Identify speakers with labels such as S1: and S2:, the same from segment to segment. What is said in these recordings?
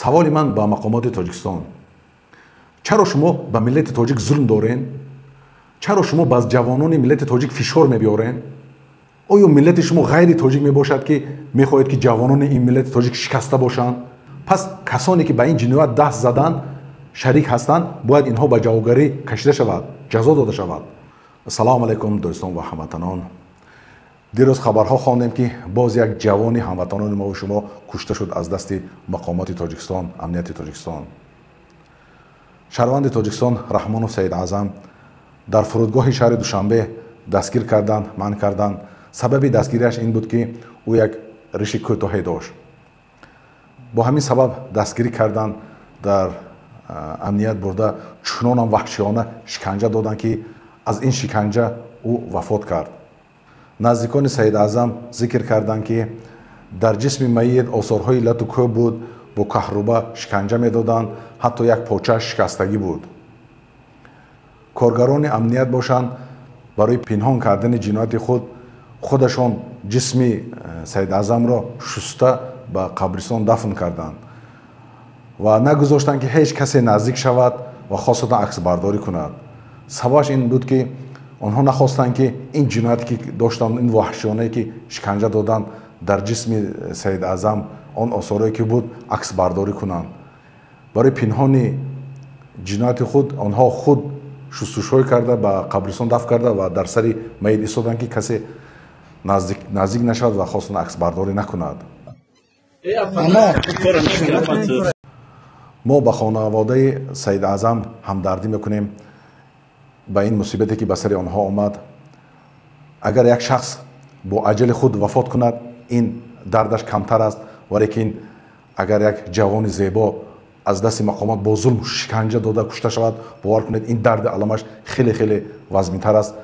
S1: Саволи ман ба мақомоти Тоҷикистон: чаро шумо ба миллати тоҷик зулм дорен? Чаро шумо ба ҷавонони миллати тоҷик фишор мебиёрен? Оё миллати шумо ғайри тоҷик мебошад, ки мехоҳед, ки ҷавонони ин миллати тоҷик шикаста бошанд? Пас касоне ки ба ин ҷиноят даст заданд, шарик ҳастанд, бояд инҳо ба ҷавобгарӣ кашида шавад, ҷазо дода шавад. Ассалому алайкум, дӯстон ва ҳамватанон. Дирӯз хабарҳо хондем, ки боз як ҷавони ҳамватанони мову шумо кушта шуд аз дасти мақомоти Тоҷикистон, амнияти Тоҷикистон. Шаҳрванди Тоҷикистон Раҳмонов Саид Аъзам дар фурудгоҳи шаҳри Душанбе дастгир карданд, манъ карданд. Сабаби дастгириаш ин буд, ки ӯ як риши кӯтоҳе дошт. Бо ҳамин сабаб дастгирӣ карданд, дар амният бурда чунонам ваҳшиёна шиканҷа доданд, ки аз ин шиканҷа ӯ вафот кард. Наздикони Саид Аъзам зикр карданд, ки дар ҷисми майит осорҳои лату кӯб буд, бо каҳруба шиканҷа медоданд, ҳатто як почааш шикастагӣ буд. Коргарони амният бошанд, барои пинҳон кардани ҷинояти худ худашон ҷисми Саид Аъзамро шуста ба қабристон дафн карданд ва нагузоштанд, ки ҳеҷ касе наздик шавад ва хосатан аксбардорӣ кунад. Сабабаш ин буд, ки онҳо нахостанд, ки ин ҷинояте, ки доштанд, ин ваҳшиёнае, ки шиканҷа доданд, дар ҷисми Саид Аъзам он осорое, ки буд, аксбардорӣ кунанд. Барои пинҳони ҷинояти худ онҳо худ шустушӯй карда, ба қабристон дафн карда ва дар сари майит истоданд, ки касе наздик нашавад ва хостан аксбардорӣ накунад. Мо ба хонаводаи Саид Аъзам ҳамдардӣ мекунем ба ин мусибате, ки ба сари онҳо омад. Агар як шахс бо аҷали худ вафот кунад, ин дардаш камтар аст, валекин агар як ҷавони зебо аз дасти мақомот бо зулм шиканҷа дода кушта шавад, бовар кунед, ин дарди аламаш хеле хеле вазминтар аст.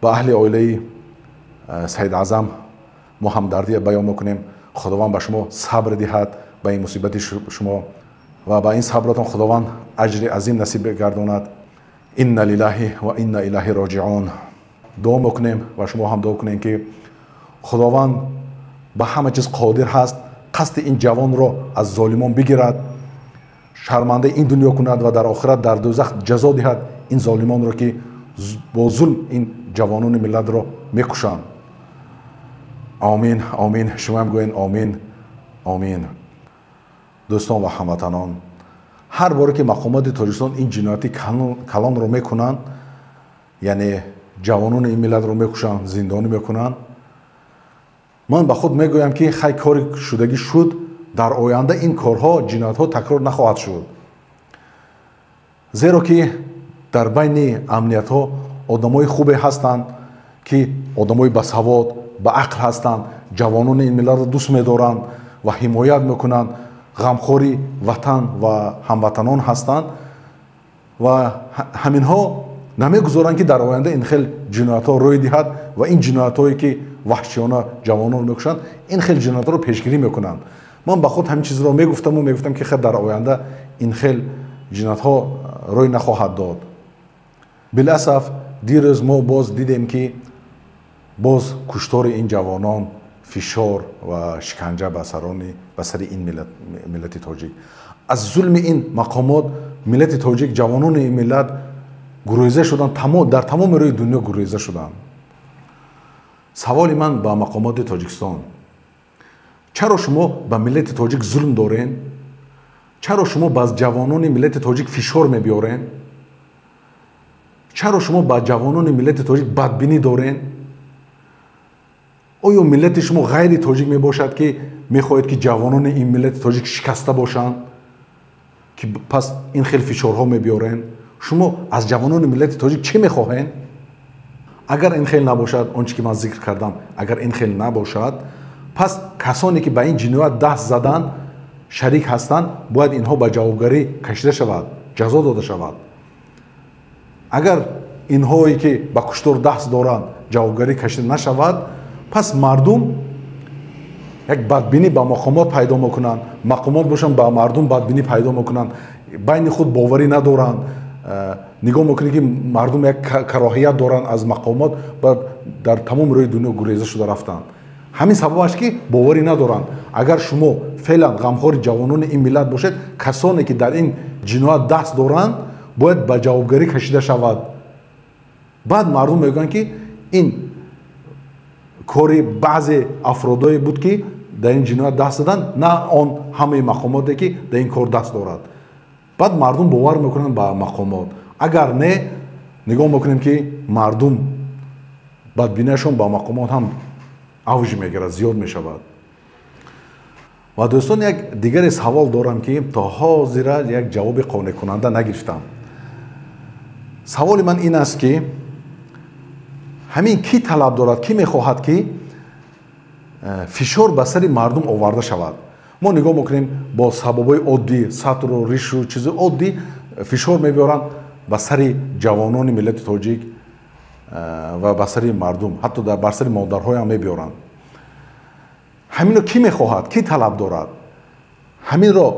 S1: Ба аҳли оилаи Саид Аъзам мо ҳамдардӣ баён мекунем. Худованд ба шумо сабр диҳад ба ин мусибати шумо ва ба ин сабратон Худованд аҷри азим насиб гардонад. Инна лиллаҳи ва инна илайҳи роҷиун. Дуо мекунем ва шумо ҳам дуо кунем, ки Худованд ба ҳама чиз қодир ҳаст, қасди ин ҷавонро аз золимон бигирад, шармандаи ин дунё кунад ва дар охират дар дӯзах ҷазо диҳад ин золимонро, ки бо зулм ин ҷавонони миллатро мекушанд. Омин, омин. Шумоам гӯен омин, омин. Дӯстон ва ҳамватанон, ҳар боре ки мақомоти Тоҷикистон ин ҷинояти калонро мекунанд, яъне ҷавонони ин миллатро мекушанд, зиндонӣ мекунанд, ман ба худ мегӯям, ки хай, кори шудагӣ шуд, дар оянда ин корҳо, ҷиноятҳо такрор нахоҳад шуд, зеро ки дар байни амниятҳо одамои хубе ҳастанд, ки одамои басавод, ба ақл ҳастанд, ҷавонони ин миллатро дӯст медоранд ва ҳимоят мекунанд, ғамхори ватан ва ҳамватанон ҳастанд ва ҳаминҳо намегузоранд, ки дар оянда ин хел ҷиноятҳо рӯй диҳад ва ин ҷиноятҳое, ки ваҳшиёна ҷавонон мекушанд, ин хел ҷиноятҳоро пешгирӣ мекунанд. Ман ба худ ҳамин чизро мегуфтаму мегуфтам, ки хел дар оянда ин хел ҷиноятҳо рӯй нахоҳад дод. Биласаф, дирӯз мо боз дидем, ки боз куштори ин ҷавонон, фишор ва шиканҷа ба сари ин миллати тоҷик. Аз зулми ин мақомот миллати тоҷик, ҷавонони ин миллат гуреза шуданд, дар тамоми рӯи дунё гуреза шуданд. Саволи ман ба мақомоти Тоҷикистон: чаро шумо ба миллати тоҷик зулм дорен? Чаро шумо ба ҷавонони миллати тоҷик фишор мебиёрен? Чаро шумо ба ҷавонони миллати тоҷик бадбинӣ дорен? Оё миллати шумо ғайри тоҷик мебошад, ки мехоҳед, ки ҷавонони ин миллати тоҷик шикаста бошанд, ки пас ин хел фишорҳо мебиёрен? Шумо аз ҷавонони миллати тоҷик чӣ мехоҳен? Агар ин хел набошад, он чӣ ки ман зикр кардам, агар ин хел набошад, пас касоне, ки ба ин ҷиноят даст заданд, шарик ҳастанд, бояд инҳо ба ҷавобгарӣ кашида шавад, ҷазо дода шавад. Агар инҳое, ки ба куштор даст доранд, ҷавобгарӣ кашида нашавад, пас мардум як бадбинӣ ба мақомот пайдо мекунанд, мақомот бошанд, ба мардум бадбинӣ пайдо мекунанд, байни худ боварӣ надоранд. Нигоҳ мекунед, ки мардум як кароҳият доранд аз мақомот ва дар тамоми рӯи дунё гуреза шуда рафтанд. Ҳамин сабабаш ки боварӣ надоранд. Агар шумо феълан ғамхори ҷавонони ин миллат бошед, касоне ки дар ин ҷиноят даст доранд, бояд ба ҷавобгарӣ кашида шавад. Баъд мардум мегӯянд ки ин кори баъзе афродое буд ки дар ин ҷиноят даст доданд, на он ҳамаи мақомоте ки дар ин кор даст дорад. Баъд мардум бовар мекунанд ба мақомот. Агар не, нигоҳ мекунем ки мардум бадбиниашон ба мақомот ҳам авҷ мегирад, зиёд мешавад. Ва дӯстон, як дигаре савол дорам ки то ҳозира як ҷавоби қонеъкунанда нагирифтам. Саволи ман ин аст ки ҳамин кӣ талаб дорад, кӣ мехоҳад ки фишор ба сари мардум оварда шавад? Мо нигоҳ мекунем бо сабабҳои оддӣ, сатру ришу чизи оддӣ фишор мебиёранд ба сари ҷавонони миллати тоҷик ва ба сари мардум, ҳатто бар сари модарҳоям мебиёранд. Ҳаминро кӣ мехоҳад, кӣ талаб дорад? Ҳаминро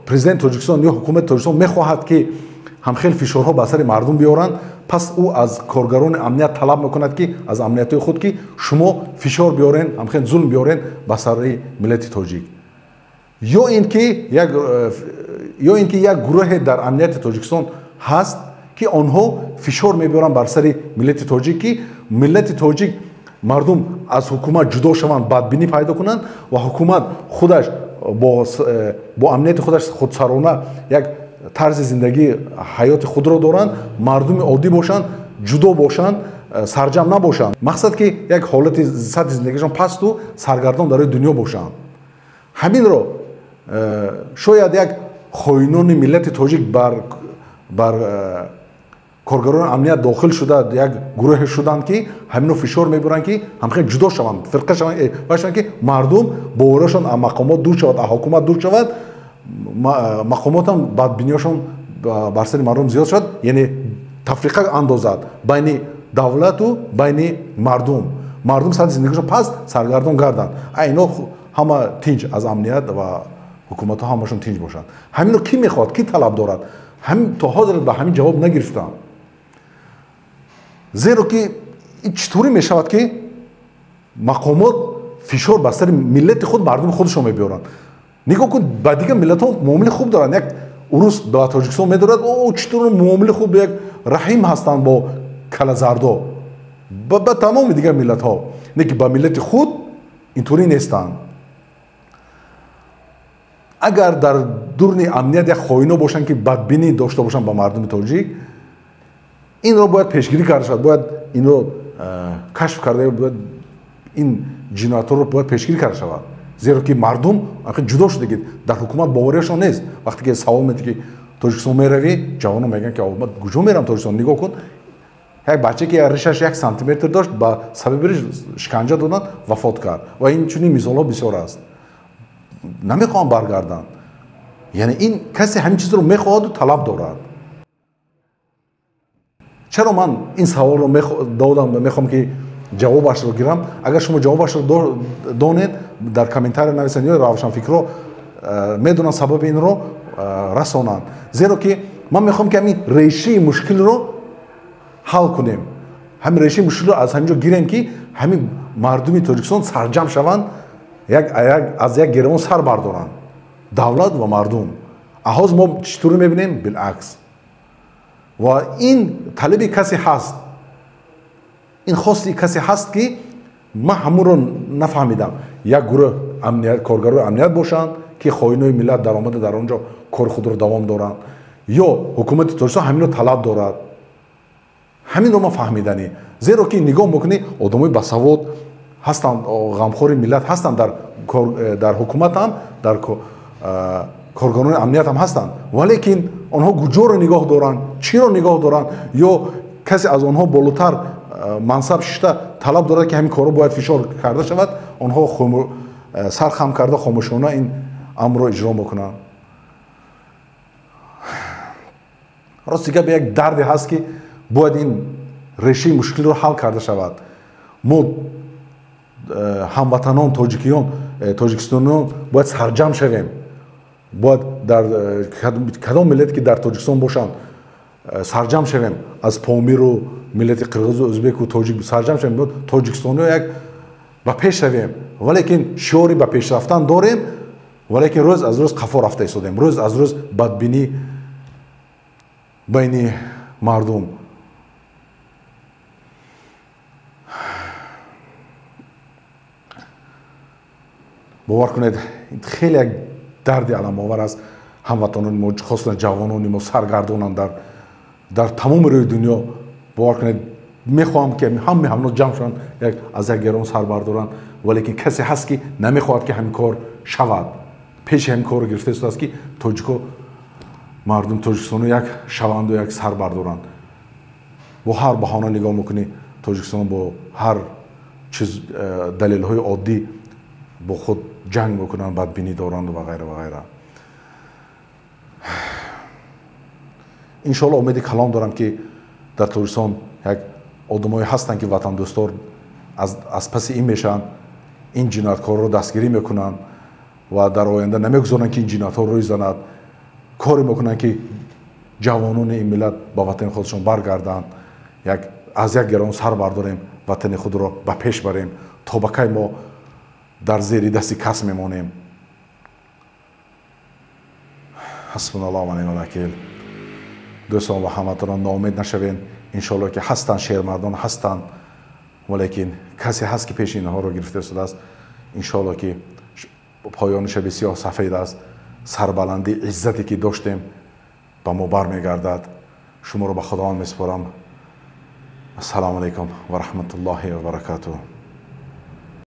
S1: президенти Тоҷикистон ё ҳукумати Тоҷикистон мехоҳад ки ҳамхел фишорҳо ба сари мардум биёранд. Пас ӯ аз коргарони амният талаб мекунад ки аз амниятҳои худ ки шумо фишор биёрен, ҳамхел зулм биёрен ба сари миллати тоҷик. Ё ин ки як гурӯҳе дар амнияти Тоҷикистон ҳаст ки онҳо фишор мебиёранд бар сари миллати тоҷик, ки миллати тоҷик мардум аз ҳукумат ҷудо шаванд, бадбинӣ пайдо кунанд ва ҳукумат худаш бо амнияти худаш худсарона як тарзи зиндагӣ ҳаёти худро доранд, мардуми оддӣ бошанд, ҷудо бошанд, сарҷам набошанд. Мақсад ки як ҳолати сатҳи зиндагишон пасту саргардон дар рӯи дунё бошанд. Ҳаминро шояд як хоинони миллати тоҷик бар коргарони амният дохил шуда як гурӯҳе шуданд ки ҳаминро фишор мебуранд ки ҳамхел ҷудо шаванд, фирқа шаванд, ки мардум боварашон аз мақомот дур шавад, аз ҳукумат дур шавад, мақомотам бадбиниашон бар сари мардум зиёд шавад, яъне тафриқа андозад байни давлату байни мардум. Мардум сатҳи зиндагишон паст саргардон гарданд. Ино ҳама тинҷ аз амният ва ҳукуматҳо ҳамашон тинҷ бошанд. Ҳаминро кӣ мехоҳад, кӣ талаб дорад? То ҳозир ба ҳамин ҷавоб нагирифтам. Зеро ки чӣ тавре мешавад ки мақомот фишор ба сари миллати худ, мардуми худашон мебиёранд? Нигоҳ кун, ба дигар миллатҳо муомилаи хуб доранд. Як урус ба Тоҷикистон медорад, о чӣ тавр муомилаи хуб, як раҳим ҳастанд бо калазардо, ба тамоми дигар миллатҳо. Не ки ба миллати худ инторӣ нестанд. Агар дар дурни амният як хоино бошанд ки бадбинӣ дошта бошанд ба мардуми тоҷик, инро бояд пешгирӣ карда шавад, бояд инро кашф карда, бояд ин ҷиноятҳоро бояд пешгирӣ карда шавад. Зеро ки мардум ҷудо шуда ки дар ҳукумат боварияшон нест. Вақте ки савол медиҳӣ ки Тоҷикистон меравӣ, ҷавонон мегӯянд ки ман куҷо мерам Тоҷикистон? Нигоҳ кун, як бача ки ришаш 1 сантиметр дошт, ба сабаби риш шиканҷа доданд, вафот кард. Ва ин чунин мисолҳо бисёр аст. Намехоҳам баргарданд. Яъне ин касе ҳамин чизро мехоҳаду талаб дорад. Чаро ман ин саволро додам ва мехоҳам ки ҷавобашро гирам? Агар шумо ҷавобашро донед, дар комментария нависед ё равшанфикрро медонанд сабаби инро расонанд. Зеро ки ман мехоҳам ки ҳамин решаи мушкилро ҳал кунем. Ҳамин решаи мушкилро аз ҳамин ҷо гирем ки ҳамин мардуми Тоҷикистон сарҷам шаванд, аз як гиревон сар бардоранд, давлат ва мардум. Ҳоз мо чӣ тавр мебинем? Билакс. Ва ин талаби касе ҳаст, ин хости касе ҳаст ки ман ҳамонро нафаҳмидам. Як гурӯҳ коргарои амният бошанд ки хоинои миллат даромада дар он ҷо кори худро давом доранд, ё ҳукумати Тоҷикистон ҳаминро талаб дорад. Ҳаминро ман фаҳмиданӣ. Зеро ки нигоҳ мекунӣ, одамои басавод ҳастанд, ғамхори миллат ҳастанд, дар ҳукумат ҳам, дар коргарони амният ҳам ҳастанд, валекин онҳо куҷоро нигоҳ доранд, чиро нигоҳ доранд, ё касе аз онҳо болотар мансаб шишта талаб дорад ки ҳамин корро бояд фишор карда шавад, онҳо сархам карда хомӯшона ин амрро иҷро мекунанд. Рости гап, як дарде ҳаст ки бояд ин решаи мушкилро ҳал карда шавад. Мо ҳамватанон, тоҷикиён, тоҷикистониён бояд сарҷам шавем. Бояд дар кадом миллате ки дар Тоҷикистон бошанд сарҷам шавем. Аз Помиру миллати қирғизу, ӯзбеку, тоҷик сарҷам шавем. Тоҷикистониё як Ба пеш равем, валекин шиори ба пеш рафтан дорем, валекин рӯз аз рӯз қафо рафта истодем, рӯз аз рӯз бадбинӣ байни мардум. Бовар кунед, хеле як дарди аламовар аст. Ҳамватанони мо, хусусан ҷавонони мо саргардонанд дар тамоми рӯи дунё. Бовар кунед, мехоҳам ки ҳамаи ҳамно ҷамъ шаванд, аз як герон сар бардоранд, валекин касе ҳаст ки намехоҳад ки ҳамин кор шавад. Пеши ҳамин корро гирифта истодааст ки тоҷико, мардум тоҷикистоно як шаванду як сар бардоранд. Бо ҳар баҳона нигоҳ мекунӣ, Тоҷикистон бо ҳар чиз далелҳои оддӣ бо худ ҷанг мекунанд, бадбинӣ доранд ва ғайра ва ғайра. Иншоалло умеди калом дорам ки дар Тоҷикистон як одамое ҳастанд ки ватандӯстор аз паси ин мешаванд, ин ҷинояткорро дастгирӣ мекунанд ва дар оянда намегузоранд ки ин ҷиноятҳо рӯй занад. Коре мекунанд ки ҷавонони ин миллат ба ватани худашон баргарданд, аз як герон сар бардорем, ватани худро ба пеш барем, то ба кай мо дар зери дасти кас мемонем. Ҳасбуналлоҳ ва неъмал вакил. Дӯстон ва ҳамватанон, ноумед нашавед. Иншоалло ки ҳастанд шермардон ҳастанд, валекин касе ҳаст ки пеши инҳоро гирифта истодааст. Иншоалло ки поёни шаби сиёҳ сафед аст, сарбаландӣ иззате ки доштем ба мо бармегардад. Шуморо ба Худованд месупорам. Ассалому алайкум ва раҳматуллоҳи ва баракатуҳ.